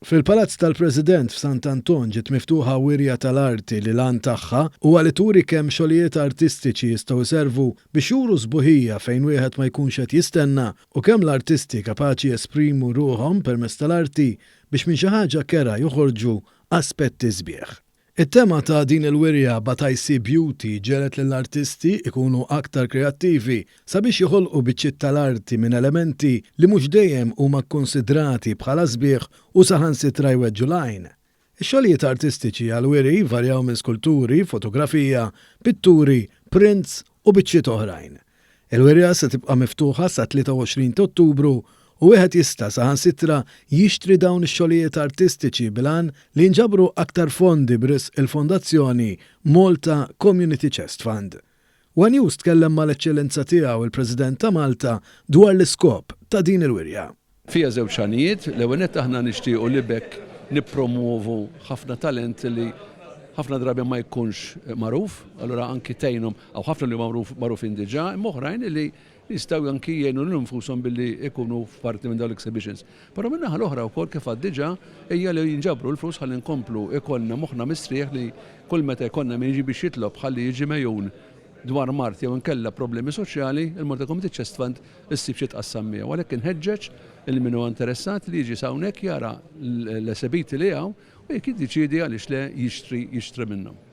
Fil-Palazz tal-President f'Sant Anton ġiet miftuħa wirja tal-arti li l-għan tagħha huwa li turi kemm xogħlijiet artistiċi jistgħu jservu biex juru sbuħija fejn wieħed ma jkunx qed jistenna u kemm l-artisti kapaċi jesprimu ruħhom permezz tal-arti biex minn xi ħaġa kerha joħorġu aspetti sbieħ. It-tema ta' din il-wirja But I See Beauty ġegħlet lill-artisti jkunu aktar kreattivi sabiex joħolqu biċċiet tal-arti minn elementi li mhux dejjem huma kkunsidrati bħala sbieħ u saħansitra jweġġu l-għajn. Ix-xogħlijiet artistiċi għall-wiri jvarjaw minn skulturi, fotografija, pitturi, prints u biċċiet oħrajn. Il-wirja se tibqa' miftuħa sat-23 ta' Ottubru u wieħed jista' saħansitra jixtri dawn ix-xogħlijiet artistiċi bil-għan li jinġabru aktar fondi b'risq il-fondazzjoni Malta Community Chest Fund. One News tkellem mal-Eċċellenza Tiegħu il-President ta' Malta dwar l-iskop ta' din il-wirja. Fiha żewġ għanijiet, l-ewwel nett aħna nixtiequ li b'hekk nippromwovu ħafna talent li ħafna drabi ma jkunx magħruf, allura anki tgħinhom, hawn ħafna li huma magħrufin diġà, imma oħrajn li jistgħu anki jgħinu lilhom infushom billi jkunu f'parti minn dawn l-exhibitions. Però min-naħa l-oħra wkoll kif għedt diġà hija li jinġabru l-flus ħalli nkomplu jkollna moħħna mistrieħ li kull meta jkollna min jiġi biex jitlob ħalli jiġi megħjun dwar mard jew inkella problemi soċjali, il-Malta Community Chest Fund issib xi tqassam miegħu. Għalhekk inħeġġeġ lil min huwa interessat li jiġi s'hawnhekk jara l-esebiti li hawn u jekk jiddeċiedi għaliex le jixtri jixtri minnhom.